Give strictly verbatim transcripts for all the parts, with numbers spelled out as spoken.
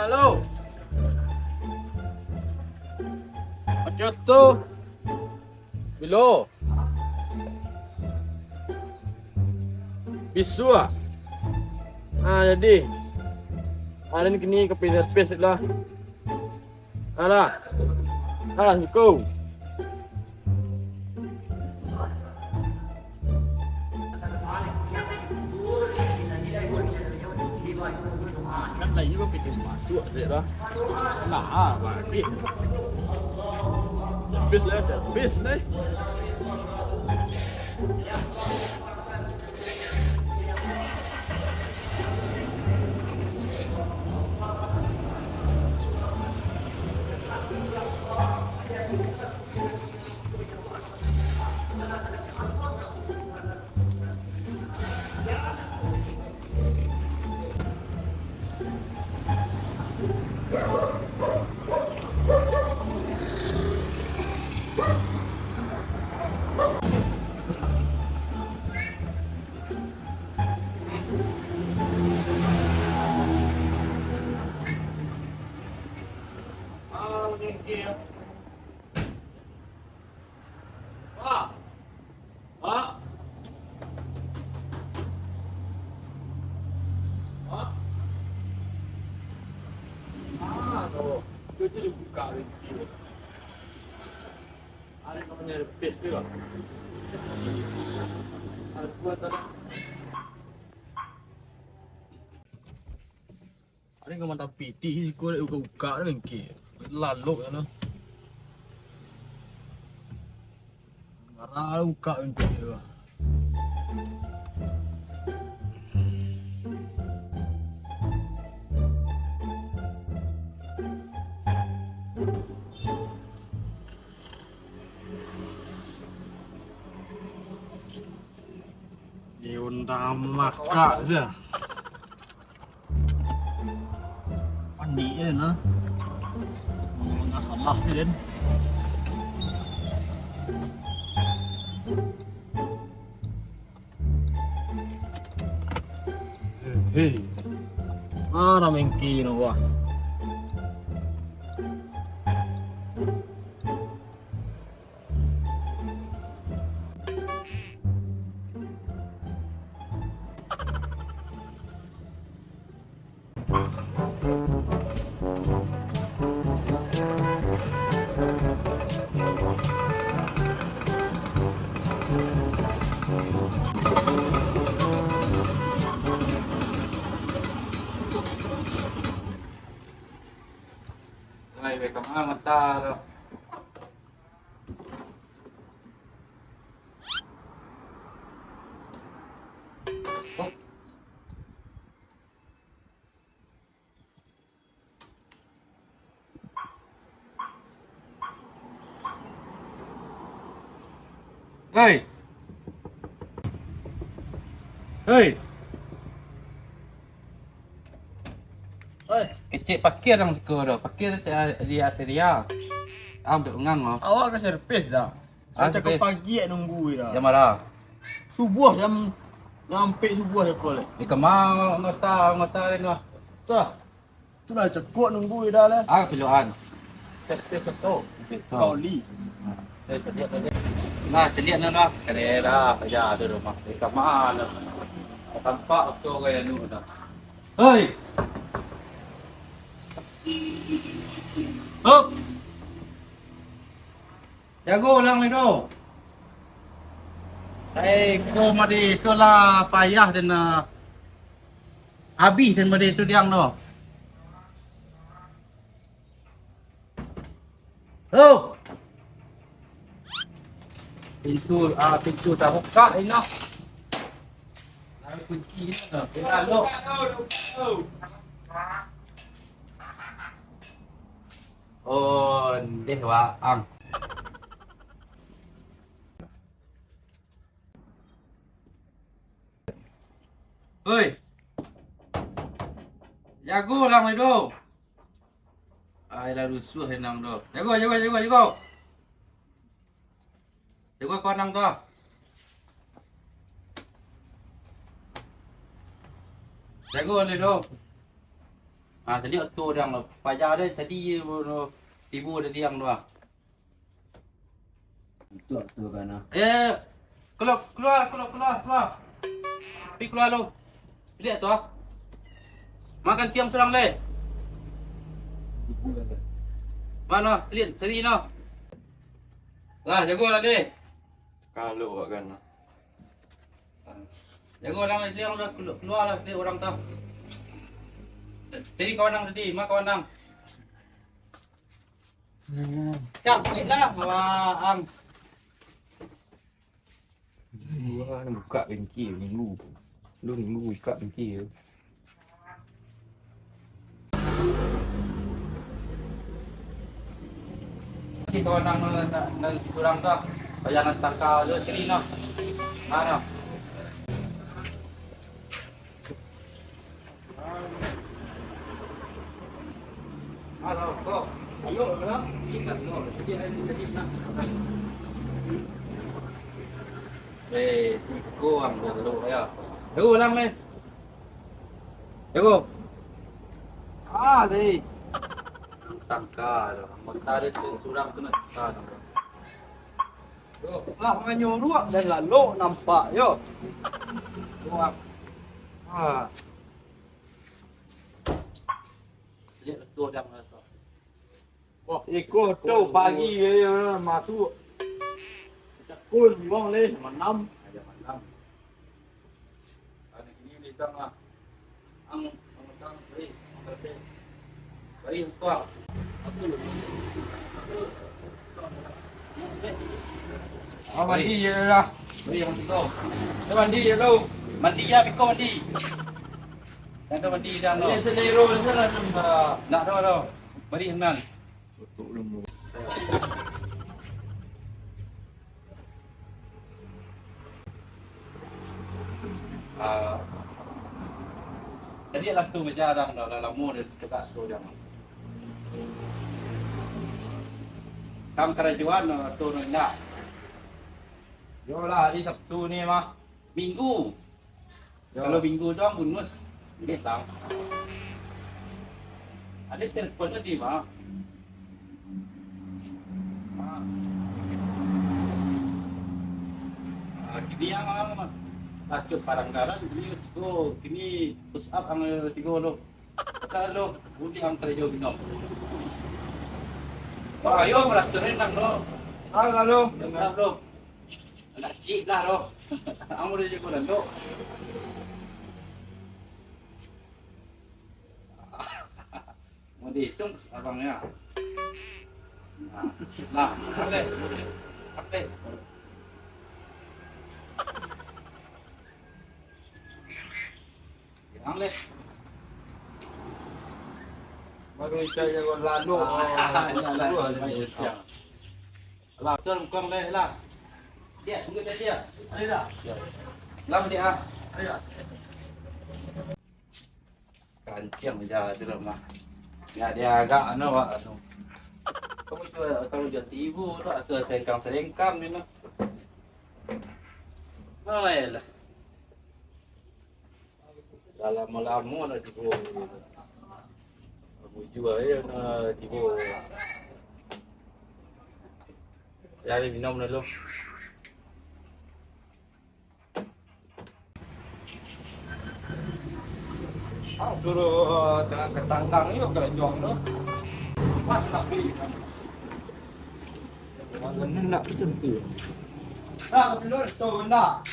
Halo. Ojo tu. Bilo. Bisuak. Ah, jadi. Hari ni kini ka pis-pis lah. Alah. Alah, siko. Kan lah, iyo, pintu masuak sajo lah. Nah, bagi. Servis lah, servis lah. Pak! Pak! Pak! Ah, tu. Tu je dibuka pintu. Ada kawan nyari pes tu, Pak. Ada buat tak? Ari ka mantang pitih siko dek ukak-ukak tu bangke. Lalok tu. Marah ukak bangke tu. Diundang makak je. Pandik je nah. Mangah salah je den. Hei. Mana mengki no wah. Lai, weh, ka ma mata tu? Hei! Hei! Oi, kecek pakia nang siko tu. Pakia di Aseria. Am dek ungang lo. Awak ka servis dah. Ah, cakap servis. Pagi nunggu dah. Jam bara? Subuh jam, jam ampek subuh cakap leh. Di kama anggota, anggota lain lah. Tuh. Itulah cakok nunggu dah lah. Ah, piluan. Tes, tes satu. Kau li. Nah, celiak nah, nah. Kene dah, ya, ada rumah. Di kama lah. Tampak tu orang anu dah. Hei! Hop! Jago lang ni tu. Hei, ko madi tu lah payah den, ah, abih den madi tu diang tu. Hop! Pintu, ah, pintu tabukak ino. Lalu kunci ino, dah. Lalu. Oh, ndeh waang. Oi. Jago lang tu. Ai lah rusuah inang tu. Jago, jago, jago, jago. Jago kawan ang tu ah. Jago ni tu. Ah, tadi tu dang, paja dah tadi tibo dah diang tu ah. Itu tu kan ah. Eh, keluar, keluar, keluar, keluar, keluar. Pi keluar lu. Lihat tu ah. Makan tiang surang leh. Mano, cari, cari no. Lah, jago lah deh. Kalau awak kan. Jago lah, dia udah kelu-, keluar lah dia orang tu. Cari kawan ang tadi, ma kawan ang. Cak, balik lah, kawan ang. Wah, buka bengki minggu. Lu minggu buka bengki tu. Jadi kawan ang nan, nan surang tu, payah nan taka tu, cari no. Mano? Halo, kok? Halo, halo. Ingat, no. Jadi, hari ni, jadi, nak. Eh, siko ang dulu, ya. Jago, ulang, leh. Jago. Ah, deh. Tangka, anggota dia tu, surang tu nak tangka. Yo, lah manyuruak dan lalok nampak, yo. Wah. Ha. Lihat tu, dah meraso. Wah, iko tu pagi je dia masuk. Cakul, buang leh, manam. Aja manam. Hari ini datang lah. Ang, ang datang, beri, ang beri. Beri, ang suka. Aku lu. Ah, mandi je lah. Beri, ang suka. Dia mandi je lu. Mandi ya, biko mandi. Nak mandi dah, no. Dia selero je lah, nampak. Nak dah, dah. Beri, Nan. Ah, jadi lah tu baja dah, dah, dah lamo dah tegak siko jam. Kam karajoan, ah, tu no indak. Yo lah, hari Sabtu ni mah. Minggu. Yo. Kalau minggu tu ang bunus, duit tau. Ada telepon tadi, Mak. Ah, kini ang, ang, takut paranggaran, kini tigo, kini push up ang tigo lo. Pasal lo, udah ang karajo minum. Wah, ayo, maraso renang lo. Ah, lalu. Push up lo. Agak cik lah tu. Ang udah jago landok. Mau dihitung abangnya. Nah, nah, pakai. Pakai. Yang leh. Baru ikan jago landok. Ah, oh, iya, iya, iya, iya. Lah, suruh kong leh lah. Dia, tunggu dia, dia. Ada dah. Lam dia, ah. Ada dah. Kancing aja tu mah. Ya, dia agak anu, Wak, anu. Kamu jual, kamu jual tibu tu, atau selengkang-selengkang ni, nak. Oh, iyalah. Dah lamo-lamo nak tibo. Bujua je nak tibo. Cari minum dulu. Suruh tengah ketangkang ni kalau juang tu. Pas nak beli. Mana nak tentu. Nak dulu tu nak.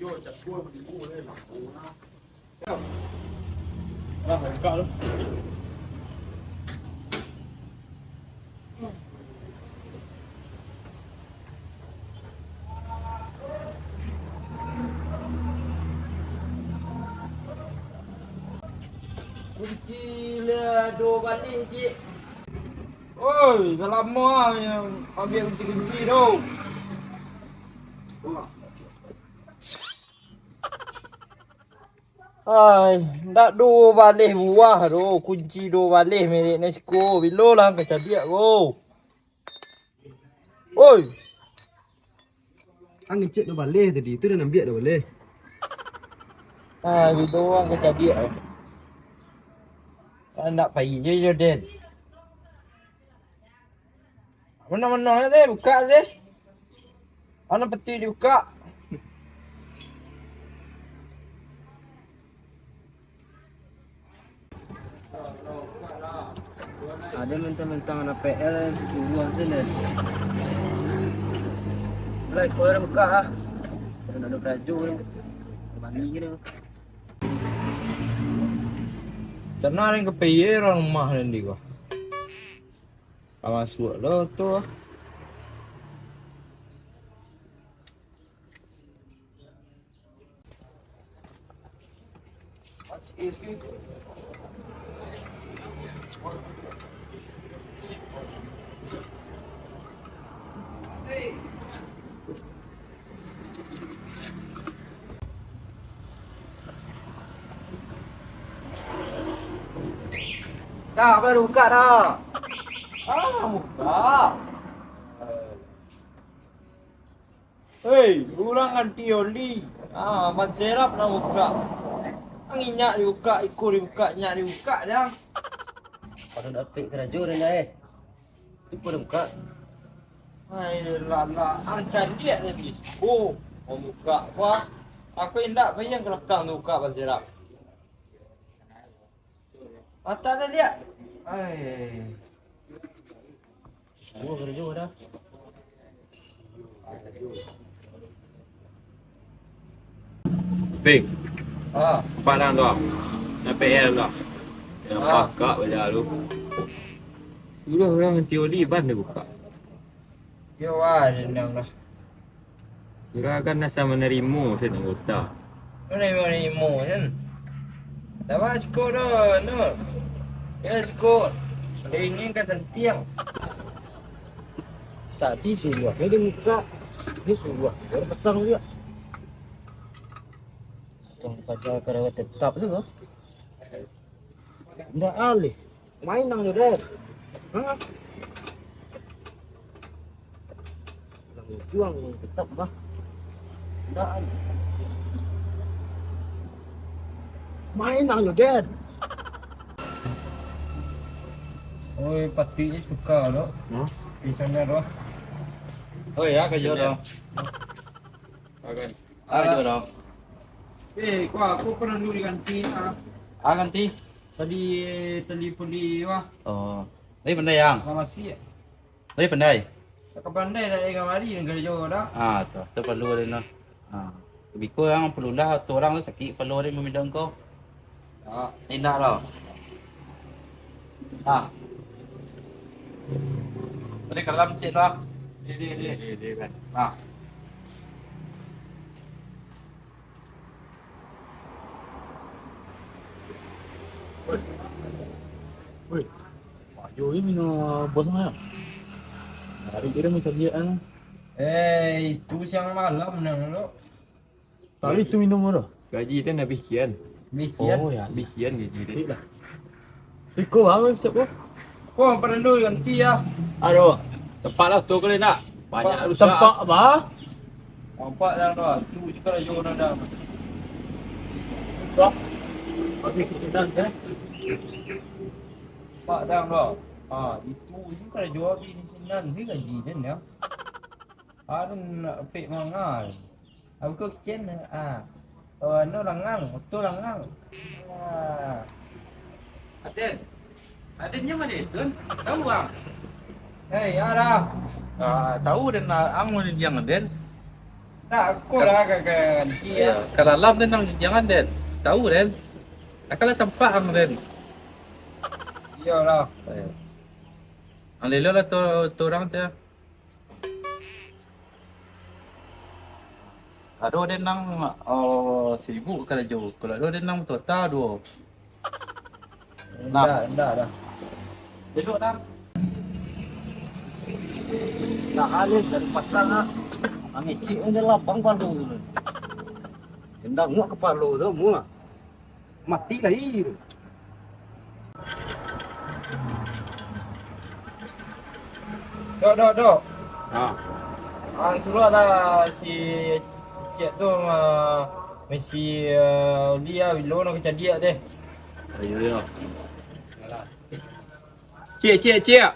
Yo, cakul berdiri boleh lah. Lah, buka tu. Kunci lah dua baleh, cik. Oi, salamo ah, yang ambiak kunci-kunci tu. Ai, ndak duo baleh buah doh, kunci duo baleh milik nan siko, bilo lah ang ka cadiak ko. Oi. Ang ngecek duo baleh tadi, tu dah nambiak duo baleh. Ai, bilo ang ka cadiak. Ndak pai je yo, Den. Mano-mano deh, buka deh. Mano peti dibuka? Ado mentang-mentang anak P L suruah sajo. Lah, iko lah buka ah. Ado karajo ni. Mandi ni. Cana ring kapiye urang rumah nan di ko. Ka masuak lo tu. Dah, baru buka dah. Ah, buka. Hei, urang ganti oli. Ah, ban serap nak buka. Ang inyak dibuka, iko dibuka, inyak dibuka dah. Pado dapek karajo dah, eh. Itu pun buka. Hai, lah, lah. Ang caliak tadi. Oh, mambuka apa? Aku indak bayang ka lakang tu buka ban serap. Mata dah liak. Ai. Gua kerja dah. Ping. Ah. Empat orang tu. Yang P L tu. Yang Ah. pakak bajak tu. Suruh orang tioli ban dia buka. Yo, wah, dendam lah. Kira kan asa manarimo sen anggota. Manarimo-narimo sen. Dah ba siko doh, Nur. Ya, siko. Ringin ka santiang. Tadi suruah dia buka. Dia suruah dia pasang juga. Tong paja karawat tetap tu, loh. Ndak alih. Main nang jo, Den. Hah? Nang juang tetap, bah. Ndak alih. Main nang jo, Den. Oi, pati ni suka, doh. Hah? Pisangnya, doh. Oi, ya, kayo, doh. Akan. Ah, Ayo, doh. Eh, kau, aku pernah dulu diganti, ah. Ah, ganti? Tadi, tadi puli, wah. Oh. Tapi pandai, Yang? Lah masih, ya? Tapi pandai? Tak pandai dah, eh, kamari, negara Jawa dah. Ah, tu. Tu perlu ada, no. Ah. Biko yang perlu dah, tu orang tu sakit perlu ada memidang kau. Ah. Indak, doh. Ah. Tadi kalam cek, doh. Dia, dia, dia. Dia, dia, kan. Ah. Woi. Woi. Pak Jo ni mina bos mah. Hari kira macam dia kan. Eh, itu siang malam nang lo. Tapi itu minum apa? Gaji dia habis kian. Habis kian? Oh, ya. Habis kian gaji dia. Cik lah. Iko baru siap ko. Ko perlu ganti ya. Aduh, tempat lah tu kali nak. Banyak rusak. Tempat apa? Nampak dah dah. Tu juga lah yo dah dah. Nampak. Habis kita dah. Nampak dah dah. Ah, itu juga lah jual di sini sini gaji dia ya. Harun nak pek mangal. Aku kitchen, ah. Oh, anu langang, oto langang. Ah. Aden. Aden nyo ma itu? Tahu, Bang? Eh, ya dah. Ah, tahu den, ah, ang mau diang, Den. Tak, aku lah ka ganti ya. Kalau lam den nang jangan, Den. Tahu, Den. Akalah tampak ang, Den. Iyalah. Eh. Ang lelo lah tu, tu orang tu. Ado den nang, oh, sibuk karajo. Kalau ado den nang batota duo. Nah. Indak, indak dah. Duduk dah. Nah, alih dari pasar lah. Mangecek pun dia lapang pado tu. Indak muak kapalo tu, muak. Mati lai tu. Dok, dok, dok. Ha. Ah, suruahlah si Cek tu, ah, misi, ah, oli ah, bilo nak kacadiak deh. Iyo, iyo. Alah, Cik, cik, cik.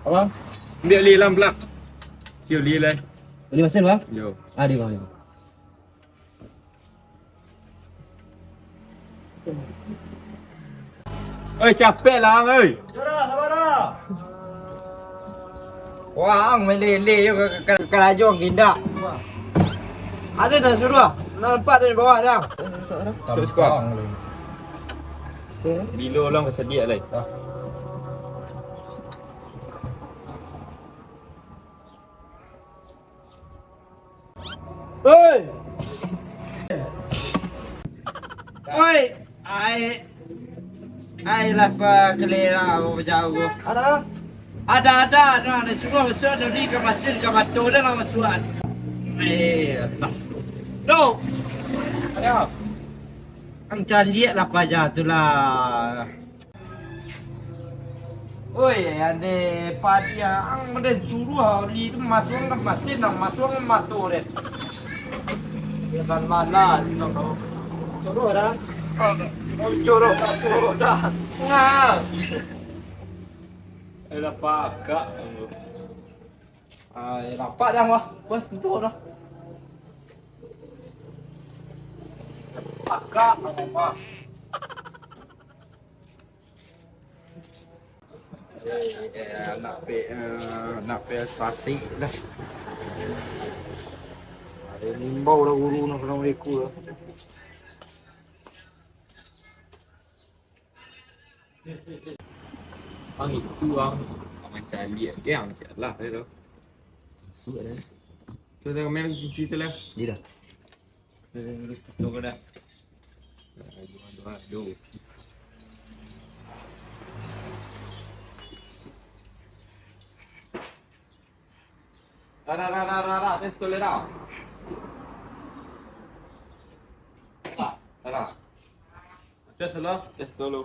Apa? Ambiak oli lam, Bang. Si oli lai. Oli masin, Bang? Yo. Adi, Bang. Oi, capek lah, oi. Yo dah, sabar dah. Wah, ang malele yo ka, ka, ka, karajo ang indak. Ada nan suruah, nampak dari bawah dah. Masuk sekolah. Bilo lah ka sadiak lai. Oi! Oi! Ai, ai lah pakalera bajauah. Ada? Ada, ada, ada, ada suruah masuak tadi ka masin, ka bato dah lah masuak. Eh, Allah. Dok. Ada. Ang caliak lah paja tu lah. Oi, ade padi ang den suruah oli tu masuang ka masin, ang masuang ka bato den. Iyo kan mala tu. Suruah dah. Oh, suruah, suruah dah. Nah. Eh, lah pakak. Ai, rapak dah, wah. Wah, sentuh dah. Pakak, wah. Eh, eh, nak pe-, eh, nak pe sasi dah. Ado imbau lah guru nak kena iku lah. Ang itu, ang, ang mancaliak ke, ang salah tu. Masuk dah. Tu dah kamera cuci tu lah. Iya dah. Dah, dah, dah, dah. Dah, aduh, aduh, aduh. Dah, dah, dah, dah, dah, dah, tes dulu dah. Dah, dah, dah. Tes dulu. Tes dulu.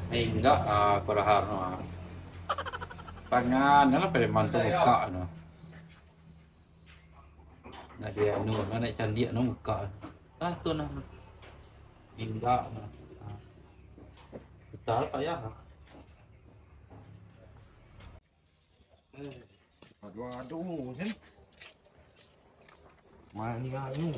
Eh, indak, ah, Korahar no, ah. Pangan, lah preman tu buka no. Nak dia anu, nak naik candiak no buka. Ah, tu nah. Indak no. Ah. Betul payah. Aduh, aduh, sen. Mani anu.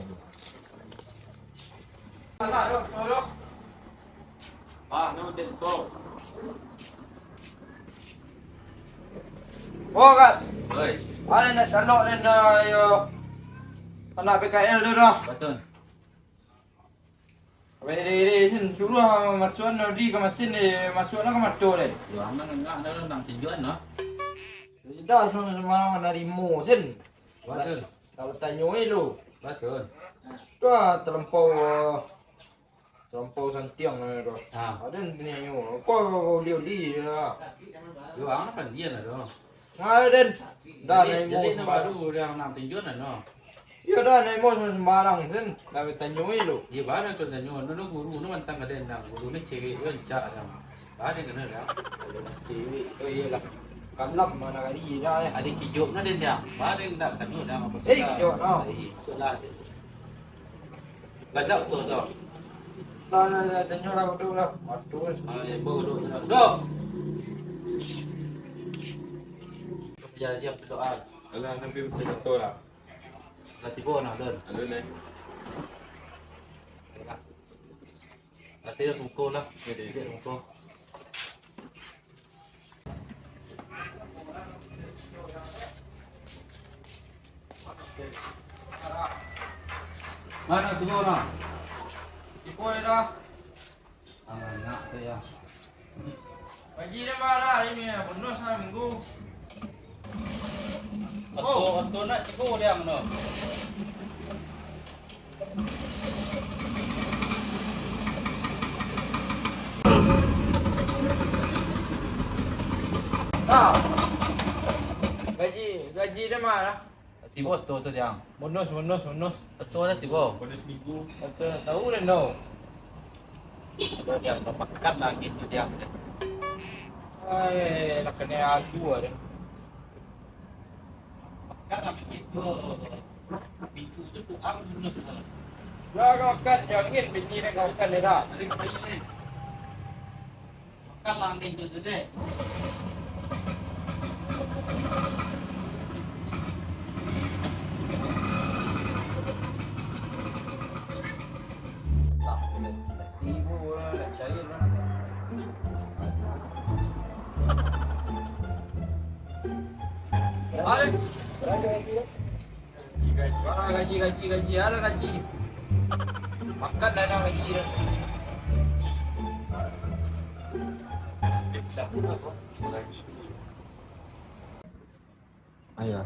Oh, Kat. Oi. Ado nak salok den dah, yo. Anak P K L tu dah. Betul. Weh, deh, deh, sin, suruah masuan tadi ka masin, deh, masuan ka mato, deh. Yo, aman, angak dah, nang tunjuan, no. Dah, sembarang narimo, sin. Batul. Nak batanyo, eh, lu. Batul. Dah, talampau, ah, talampau santiang, eh, tu. Ha. Ado nan tanyo, kau, kau, kau, uli-uli, dah. Yo, ang lah pandian lah, tu. Nah, den. Dah, jadi, naik jadi, mo nan sembarang. Baru urang nang tunjuan, no. Iyo dah, naik mo sembarang, sen. Dah batanyo, eh, lu. Iyo, baru aku tanyo. Dulu guru, nu mantang ka den, dang. Guru ni cewek, yo, encak, dang. Baru kena, dang. Kalau cewek, oh, iyolah. Kalam mana kali, dah, eh. Ada kijok, nah, den, dang. Baru ndak kena, dang. Apa eh, sudah? Kijok, no. Eh, sudah. Gazak tu, tu. Dah, dah, dah, tanyo lah, duduk lah. Waktu kan. Ah, ibu duduk, duduk. Duduk. Kerja, diam, duduk, ah. Alah, sampai betul-betul lah. Lah tibo nah, Don. Alun, eh. Lah tibo, pukul lah. Jadi. Tibo, pukul. Anak tibo, nak. Tibo yo dah. Anak tu yo. Gaji den marah, iko yo, bonus saminggu. Oto, oto nak tibo diang tu. Nah. Gaji, gaji den marah. Tibo oto tu diang. Bonus, bonus, bonus. Oto dah tibo. Bonus minggu. Oto tahu den tu. Aduh, diang, makan lagi tu diang. Ai, nak kena aku ada. Makan lagi tu. Minggu tu tu ang bonus lah. Dah kau makan, jangan bini dah kau makan dah. Tarik, tarik, tarik. Gaji, gaji, gaji, gaji, ada gaji. Makan dah, dah gaji dah. Ayo.